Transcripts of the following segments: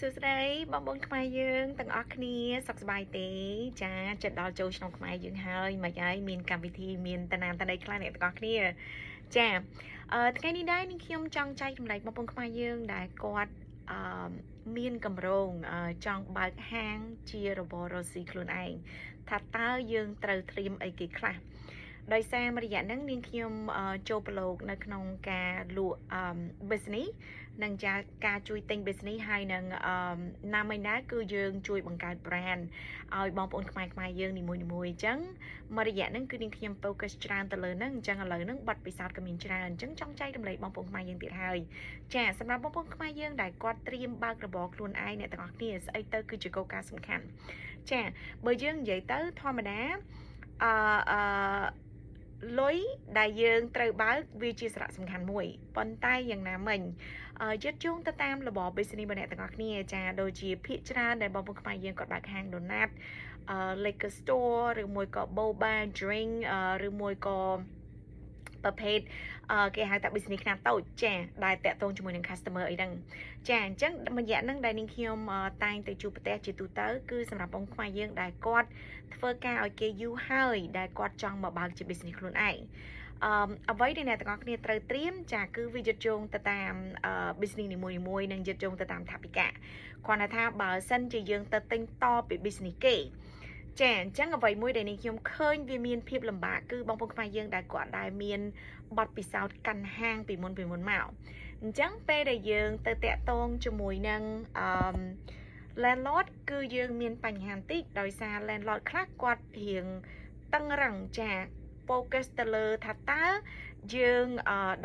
សួស្តីបងប្អូនខ្មែរយើងទាំងអស់គ្នាសុខសប្បាយទេចាចិត្តដល់ចូលឆ្នាំខ្មែរយើងហើយមិនហើយមានកម្មវិធីមានតាណាតណីខ្លះអ្នកទាំងអស់គ្នាចាអឺថ្ងៃនេះដែរនាងខ្ញុំចង់ចែករំលែកបងប្អូនខ្មែរយើងដែលគាត់អឺមានកម្រងចង់បើកហាងជារបររកស៊ីខ្លួនឯងថាតើយើងត្រូវត្រៀមអីគេខ្លះដោយសារមួយរយៈហ្នឹងនាងខ្ញុំចូលប្រឡូកនៅក្នុងការលក់ business និងចាការជួយទិញ business ហើយនឹងអឺណាមួយណាគឺយើងជួយបង្កើត brand ឲ្យបងប្អូនខ្មែរខ្មែរយើងនីមួយៗអញ្ចឹងមួយរយៈហ្នឹងគឺនាងខ្ញុំ focus ច្រើនទៅលើហ្នឹងអញ្ចឹងឥឡូវហ្នឹងបទពិសោធន៍ក៏មានច្រើនអញ្ចឹងចង់ចែករំលែកបងប្អូនខ្មែរយើងទៀតហើយចាសម្រាប់បងប្អូនខ្មែរយើងដែលគាត់ត្រៀមបើករបរខ្លួនឯងអ្នកទាំងអស់គ្នាស្អីទៅគឺជាគោលការណ៍សំខាន់ចាបើយើងនិយាយទៅធម្មតាអឺអឺលុយដែលយើងត្រូវបើកវាជាសារៈសំខាន់មួយប៉ុន្តែយ៉ាងណាមិញយឹតយោងទៅតាមរបប business របស់អ្នកទាំងអស់គ្នាចាដូចជាភាគច្រើនដែលបងប្អូនខ្មែរយើងគាត់បើកហាង donut liquor store ឬមួយក៏ boba drink ឬមួយក៏ប្រភេទគេហៅថា business ខ្នាតតូចចាដែលតាក់ទងជាមួយនឹង customer អីហ្នឹងចាអញ្ចឹងមួយរយៈហ្នឹងដែលនាងខ្ញុំតែងទៅជួបប្រទះជាទូទៅគឺសម្រាប់បងខ្មែរយើងដែលគាត់ធ្វើការឲ្យគេយូរហើយដែលគាត់ចង់មកបើកជា business ខ្លួនឯងអឺអ្វីដែលអ្នកទាំងអស់គ្នាត្រូវត្រៀមចាគឺវាយឹតយោងទៅតាម business នីមួយៗនិងយឹតយោងទៅតាមថវិកាគ្រាន់តែថាបើសិនជាយើងទៅទិញតពី business គេចាអញ្ចឹងអ្វីមួយដែលនេះខ្ញុំឃើញវាមានភាពលំបាកគឺបងប្អូនខ្មែរយើងដែលគាត់ដែលមានបទពិសោធន៍កាន់ហាងពីមុនពីមុនមកអញ្ចឹងពេលដែលយើងទៅតាក់ទងជាមួយនឹងអឺ landlord គឺយើងមានបញ្ហាបន្តិចដោយសារ landlord ខ្លះគាត់រៀងតឹងរឹងចា focus ទៅលើថាតើយើង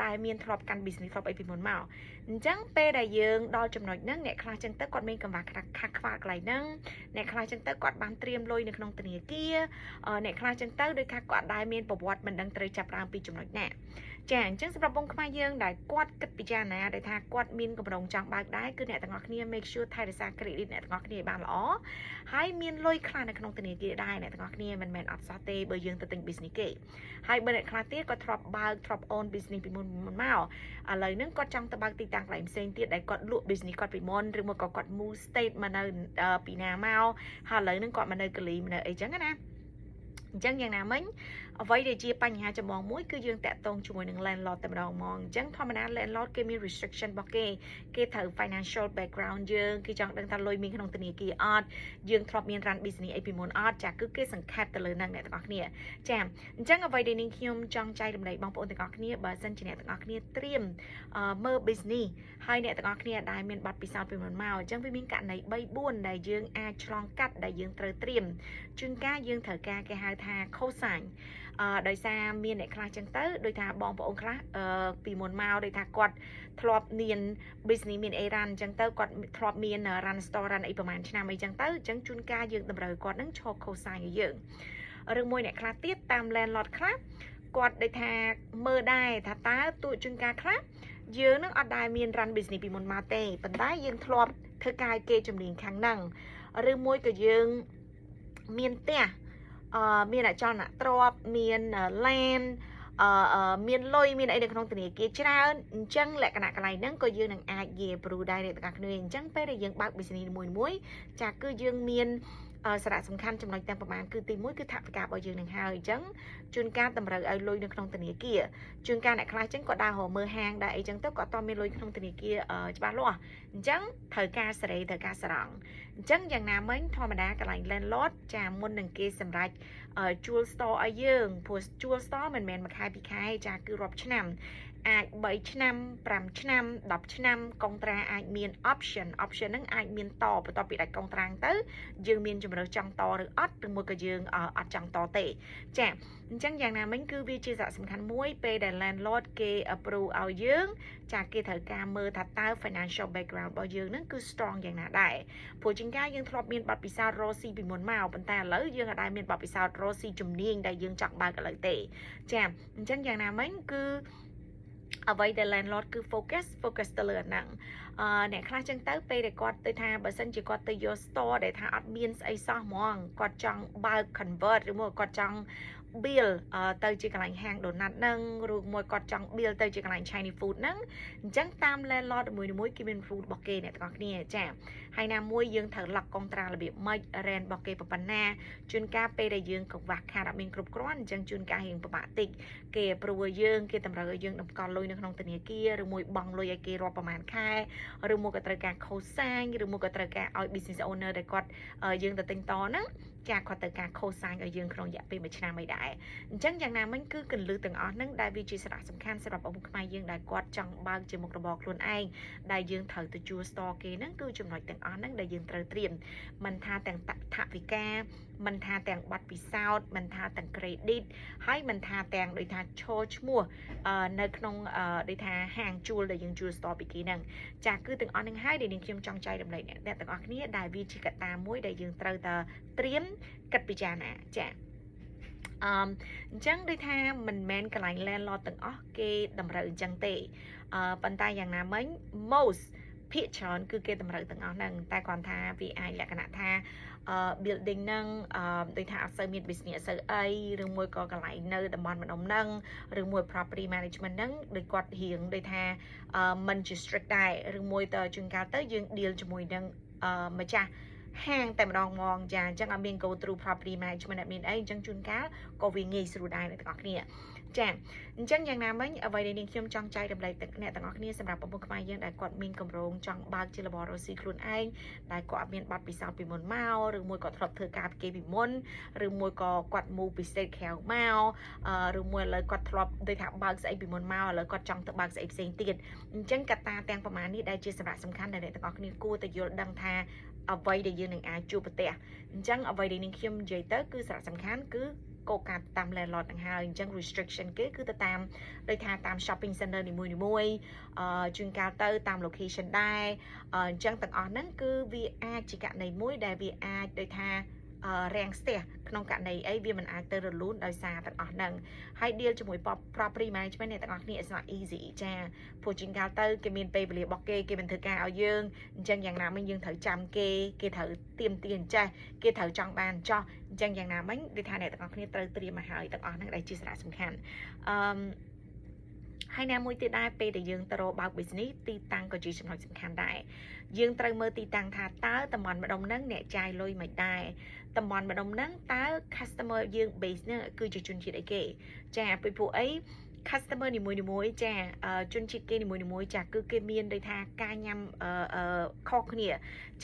ដែលមានធ្លាប់កាន់ business ធ្លាប់អីពីមុនមកអញ្ចឹងពេលដែលយើងដល់ចំណុចហ្នឹងអ្នកខ្លះចឹងទៅគាត់មានកង្វះខាតខ្វះកន្លែងហ្នឹងអ្នកខ្លះចឹងទៅគាត់បានត្រៀមលុយនៅក្នុងធនាគារអ្នកខ្លះចឹងទៅដោយថាគាត់ដែលមានប្រវត្តិមិនដឹងត្រូវចាប់ដើមពីចំណុចណាចាអញ្ចឹងសម្រាប់បងខ្មែរយើងដែលគាត់គិតពិចារណាដែលថាគាត់មានកម្រងចង់បើកដែរគឺអ្នកទាំងអស់គ្នា make sure ថែរក្សា credit អ្នកទាំងអស់គ្នាឲ្យបានល្អហើយមានលុយខ្លះនៅក្នុងធនាគារដែរអ្នកទាំងអស់គ្នាមិនមែនអត់សោះទេបើយើងទៅទិញ business គេហើយបើអ្នកខ្លះទៀតគាត់ធ្លាប់បើកធ្លាប់ own business ពីមុនមុនមកឥឡូវហ្នឹងគាត់ចង់ទៅបើកទីតាំងកន្លែងផ្សេងទៀតដែលគាត់លក់ business គាត់ពីមុនឬមកក៏គាត់ move state មកនៅពីណាមកហើយឥឡូវហ្នឹងគាត់មកនៅកាលីមកនៅអីចឹងណាអញ្ចឹងយ៉ាងណាមិញអ្វីដែលជាបញ្ហាចម្បងមួយគឺយើងតាក់ទងជាមួយនឹង landlord តែម្ដងហ្មងអញ្ចឹងធម្មតា landlord គេមាន restriction របស់គេគេត្រូវ financial background យើងគេចង់ដឹងថាលុយមានក្នុងធនាគារអត់យើងធ្លាប់មាន run business អីពីមុនអត់ចាគឺគេសង្ខេបទៅលើនឹងអ្នកទាំងអស់គ្នាចាអញ្ចឹងអ្វីដែលនាងខ្ញុំចង់ចែករំលែកបងប្អូនទាំងអស់គ្នាបើសិនជាអ្នកទាំងអស់គ្នាត្រៀមមើល business ហើយអ្នកទាំងអស់គ្នាដែលមានបទពិសោធន៍ពីមុនមកអញ្ចឹងវាមានករណី3 4ដែលយើងអាចឆ្លងកាត់ដែលយើងត្រូវត្រៀមជួនកាលយើងត្រូវការគេហៅថា cosign អឺដោយសារមានអ្នកខ្លះចឹងទៅដោយថាបងប្អូនខ្លះអឺពីមុនមកដោយថាគាត់ធ្លាប់មាន business មានអី run អញ្ចឹងទៅគាត់ធ្លាប់មាន run store run អីប្រហែលឆ្នាំអីចឹងទៅអញ្ចឹងជួនកាលយើងតម្រូវគាត់នឹងឈរ cosign ឲ្យយើងឬមួយអ្នកខ្លះទៀតតាម landlord ខ្លះគាត់ដូចថាមើលដែរថាតើទូជួនកាលខ្លះយើងនឹងអត់ដែលមាន run business ពីមុនមកទេប៉ុន្តែយើងធ្លាប់ធ្វើការឲ្យគេជំនាញខាងហ្នឹងឬមួយក៏យើងមានផ្ទះអឺមានអចលនទ្រព្យមានឡានអឺមានលុយមានអីនៅក្នុងធនាគារច្រើនអញ្ចឹងលក្ខណៈកន្លែងហ្នឹងក៏យើងនឹងអាចនិយាយព្រូដែរអ្នកទាំងអស់គ្នាអញ្ចឹងពេលដែលយើងបើក business មួយមួយចាគឺយើងមាន សារៈសំខាន់ចំណុចទាំងប្រមាណគឺទី1គឺថវិការបស់យើងនឹងហើយអញ្ចឹងជួនកាលតម្រូវឲ្យលុយនៅក្នុងធនាគារជួនកាលអ្នកខ្លះអញ្ចឹងគាត់ដើររកមើលហាងដែរអីចឹងទៅគាត់អត់មានលុយក្នុងធនាគារច្បាស់លាស់អញ្ចឹងត្រូវការសេរីត្រូវការស្រង់អញ្ចឹងយ៉ាងណាមិញធម្មតាកន្លែង landlord ចាមុននឹងគេសម្រេចជួល store ឲ្យយើងព្រោះជួល store មិនមែនមួយខែពីរខែចាគឺរាប់ឆ្នាំអាច3ឆ្នាំ5ឆ្នាំ10ឆ្នាំកុងត្រាអាចមាន option option ហ្នឹងអាចមានតបន្ទាប់ពីដាច់កុងត្រាទៅយើងមានជំរើសចង់តឬអត់ឬមួយក៏យើងអត់ចង់តទេចាអញ្ចឹងយ៉ាងណាមិញគឺវាជាសារៈសំខាន់មួយពេលដែល landlord គេ approve ឲ្យយើងចាគេត្រូវការមើលថាតើ financial background របស់យើងហ្នឹងគឺ strong យ៉ាងណាដែរព្រោះជាងការយើងធ្លាប់មានបទពិសោធន៍រកស៊ីពីមុនមកប៉ុន្តែឥឡូវយើងអាចដែលមានបទពិសោធន៍រកស៊ីជំនាញដែលយើងចង់បើកឥឡូវទេចាអញ្ចឹងយ៉ាងណាមិញគឺអ្វីដែល landlord គឺ focus ទៅលើអាហ្នឹងអឺអ្នកខ្លះចឹងទៅពេលដែលគាត់ទៅថាបើសិនជាគាត់ទៅយក store ដែលថាអត់មានស្អីសោះហ្មងគាត់ចង់បើក convert ឬមកគាត់ចង់ build ទៅជាកន្លែងហាង donut ហ្នឹងឬមួយគាត់ចង់ build ទៅជាកន្លែង Chinese food ហ្នឹងអញ្ចឹងតាម landlord មួយៗគេមាន rule របស់គេអ្នកទាំងអស់គ្នាចាហើយណាមួយយើងត្រូវ lock កុងត្រារបៀបម៉េច rent របស់គេប៉ុណ្ណាជួនកាលពេលដែលយើងកង្វះខាតអត់មានគ្រប់គ្រាន់អញ្ចឹងជួនកាលរៀងពិបាកតិចគេព្រួយយើងគេតម្រូវឲ្យយើងតម្កល់លុយនៅក្នុងធនាគារឬមួយបង់លុយឲ្យគេរាប់ប្រហែលខែឬមួយក៏ត្រូវការ co-sign ឬមួយក៏ត្រូវការឲ្យ business owner ដែលគាត់យើងទៅទិញតហ្នឹងចាគាត់ត្រូវការ co-sign ឲ្យយើងក្នុងរយៈពេល1ឆ្នាំអីដែរអញ្ចឹងយ៉ាងណាមិញគឺកលឹះទាំងអស់ហ្នឹងដែលវាជាសារៈសំខាន់សម្រាប់បងប្អូនខ្មែរយើងដែលគាត់ចង់បើកជាមុខរបរខ្លួនឯងដែលយើងត្រូវទៅជួល store គេហ្នឹងគឺចំណុចទាំងអស់ហ្នឹងដែលយើងត្រូវត្រៀមមិនថាទាំងថវិកាមិនថាទាំងប័ណ្ណពិសោធន៍មិនថាទាំង credit ហើយមិនថាទាំងដូចថាឈរឈ្មោះនៅក្នុងដូចថាហាងជួលដែលយើងជួល store ពីគេហ្នឹងចាគឺទាំងអស់ហ្នឹងហើយដែលនាងខ្ញុំចង់ចែករំលែកអ្នកទាំងអស់គ្នាដែលវាជាកត្តាមួយដែលយើងត្រូវតែត្រៀមគិតពិចារណាចាអញ្ចឹងដូចថាមិនមែនកន្លែង landlord ទាំងអស់គេតម្រូវអញ្ចឹងទេប៉ុន្តែយ៉ាងណាមិញ most ភាគច្រើនគឺគេតម្រូវទាំងអស់ហ្នឹងតែគ្រាន់ថាវាអាចលក្ខណៈថា building ហ្នឹងដូចថាអត់សូវមាន business អត់សូវអីឬមួយក៏កន្លែងនៅតំបន់ម្ដុំហ្នឹងឬមួយ property management ហ្នឹងដូចគាត់រៀងដូចថាមិនជា strict ដែរឬមួយទៅជួនកាលទៅយើង deal ជាមួយនឹងម្ចាស់ហាងតែម្ដងហ្មងចាអញ្ចឹងអត់មាន go through property management អត់មានអីអញ្ចឹងជួនកាលក៏វាងាយស្រួលដែរអ្នកទាំងអស់គ្នាចាអញ្ចឹងយ៉ាងណាមិញអ្វីដែលនាងខ្ញុំចង់ចែករំលែកទាំងអ្នកទាំងអស់គ្នាសម្រាប់បងប្អូនខ្មែរយើងដែលគាត់មានកម្រងចង់បើកជារបររកស៊ីខ្លួនឯងដែលគាត់អត់មានប័ណ្ណពិសោធន៍ពីមុនមកឬមួយក៏ធ្លាប់ធ្វើការពីគេពីមុនឬមួយក៏គាត់ move ពី state ក្រៅមកឬមួយឥឡូវគាត់ធ្លាប់ដូចថាបើកស្អីពីមុនមកឥឡូវគាត់ចង់ទៅបើកស្អីផ្សេងទៀតអញ្ចឹងកត្តាទាំងប្រមាណនេះដែលជាសម្រាប់សំខាន់ដែលអ្នកទាំងអស់គ្នាគួរតែយល់ដឹងថាអ្វីដែលយើងនឹងអាចជួបប្រទះអញ្ចឹងអ្វីដែលនាងខ្ញុំនិយាយទៅគឺសារៈសំខាន់គឺគោលការណ៍តាម landlord ហ្នឹងហើយអញ្ចឹង restriction គេគឺទៅតាមដូចថាតាម shopping center នីមួយៗជួនកាលទៅតាម location ដែរអញ្ចឹងទាំងអស់ហ្នឹងគឺវាអាចជាករណីមួយដែលវាអាចដូចថារាំងស្ទះក្នុងករណីអីវាមិនអាចទៅរលូនដោយសារទាំងអស់ហ្នឹងហើយ deal ជាមួយ property management អ្នកទាំងអស់គ្នា it's not easy ចាព្រោះជាងកាលទៅគេមានពេលវេលារបស់គេគេមិនធ្វើការឲ្យយើងអញ្ចឹងយ៉ាងណាមិញយើងត្រូវចាំគេគេត្រូវទៀមទាអញ្ចេះគេត្រូវចង់បានអញ្ចោះអញ្ចឹងយ៉ាងណាមិញដូចថាអ្នកទាំងអស់គ្នាត្រូវត្រៀមមកហើយទាំងអស់ហ្នឹងដែលជាសារៈសំខាន់ហើយណាមួយទៀតដែរពេលដែលយើងទៅរកបើក business ទីតាំងក៏ជាចំណុចសំខាន់ដែរយើងត្រូវមើលទីតាំងថាតើតំបន់ម្ដុំហ្នឹងអ្នកចាយលុយមិនដែរតំបន់ម្ដុំហ្នឹងតើ customer យើង base ហ្នឹងគឺជាជនជាតិអីគេចាពីព្រោះអី customer នីមួយៗចាជនជាតិគេនីមួយៗចាគឺគេមានដូចថាការញ៉ាំខុសគ្នា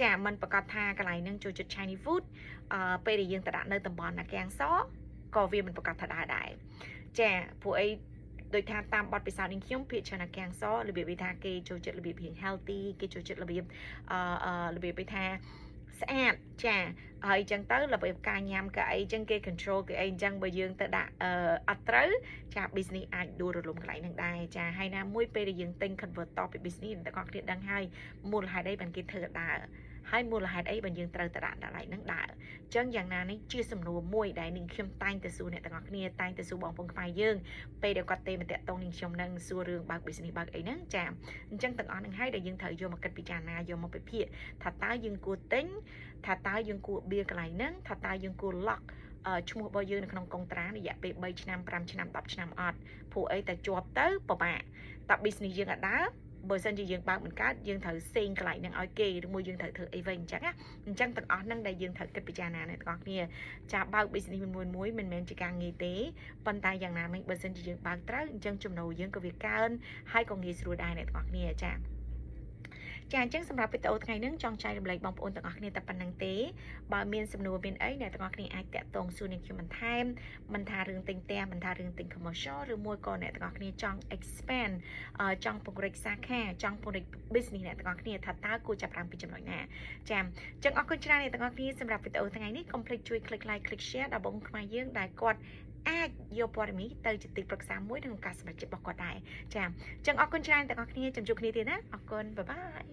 ចាมันប្រកាសថាកន្លែងហ្នឹងចូលចិត្ត Chinese food ពេលដែលយើងទៅដាក់នៅតំបន់អាកាំងសក៏វាមិនប្រកាសថាដែរដែរចាព្រោះអីដូចថាតាមបទពិសោធន៍នេះខ្ញុំភាគច្រើនអាកាំងសរបៀបវាថាគេចូលចិត្តរបៀបរៀង healthy គេចូលចិត្តរបៀបអឺរបៀបវាថាស្អាតចាហើយអញ្ចឹងទៅរបៀបការញ៉ាំក៏អីអញ្ចឹងគេ control គេអីអញ្ចឹងបើយើងទៅដាក់អឺអត់ត្រូវចា business អាចដួលរលំកន្លែងហ្នឹងដែរចាហើយណាមួយពេលដែលយើងទិញ convert តពី business តែគាត់គ្នាដឹងហើយមូលហេតុអីបានគេធ្វើដើរហើយមូលហេតុអីបានយើងត្រូវទៅដាក់ដល់ហ្នឹងដើរអញ្ចឹងយ៉ាងណានេះជាសំណួរមួយដែលនាងខ្ញុំតែងតែសួរអ្នកទាំងអស់គ្នាតែងតែសួរបងប្អូនខ្មែរយើងពេលដែលគាត់ទេមកតាក់ទងនាងខ្ញុំនឹងសួររឿងបើក business បើកអីហ្នឹងចាអញ្ចឹងទាំងអស់ហ្នឹងហើយដែលយើងត្រូវយកមកគិតពិចារណាយកមកពិភាក្សាថាតើយើងគួរទិញថាតើយើងគួរបៀកន្លែងហ្នឹងថាតើយើងគួរ lock ឈ្មោះរបស់យើងនៅក្នុងកុងត្រារយៈពេល3ឆ្នាំ5ឆ្នាំ10ឆ្នាំអត់ព្រោះអីតែជាប់ទៅពិបាកតែ business យើងអត់ដើរបើសិនជាយើងបើកមិនកើតយើងត្រូវសេងកន្លែងហ្នឹងឲ្យគេឬមួយយើងត្រូវធ្វើអីវិញអញ្ចឹងណាអញ្ចឹងទាំងអស់ហ្នឹងដែលយើងត្រូវគិតពិចារណាអ្នកទាំងអស់គ្នាចាបើក business មួយមួយមិនមែនជាការងាយទេប៉ុន្តែយ៉ាងណាមិញបើសិនជាយើងបើកត្រូវអញ្ចឹងចំណូលយើងក៏វាកើនហើយក៏ងាយស្រួលដែរអ្នកទាំងអស់គ្នាចាចាអញ្ចឹងសម្រាប់វីដេអូថ្ងៃនេះចង់ចែករំលែកបងប្អូនទាំងអស់គ្នាតែប៉ុណ្្នឹងទេបើមានសំណួរមានអីអ្នកទាំងអស់គ្នាអាចតាក់ទងសួរនាងខ្ញុំបន្ថែមមិនថារឿងទិញផ្ទះមិនថារឿងទិញ commercial ឬមួយក៏អ្នកទាំងអស់គ្នាចង់ expand ចង់ពង្រីកសាខាចង់ពង្រីក business អ្នកទាំងអស់គ្នាថាតើគួរចាប់ផ្ដើមពីចំណុចណាចាអញ្ចឹងអរគុណច្រើនអ្នកទាំងអស់គ្នាសម្រាប់វីដេអូថ្ងៃនេះកុំភ្លេចជួយ click like click share ដល់បងខ្មែរយើងដែលគាត់អាចយកព័ត៌មានទៅជាទីប្រឹក្សាមួយក្នុងការសម្រេចចិត្តរបស់គាត់ដែរចាអញ្ចឹងអរគុណច្រើនទាំងអស់គ្នាចាំជួបគ្នាទៀតណាអរគុណ bye bye.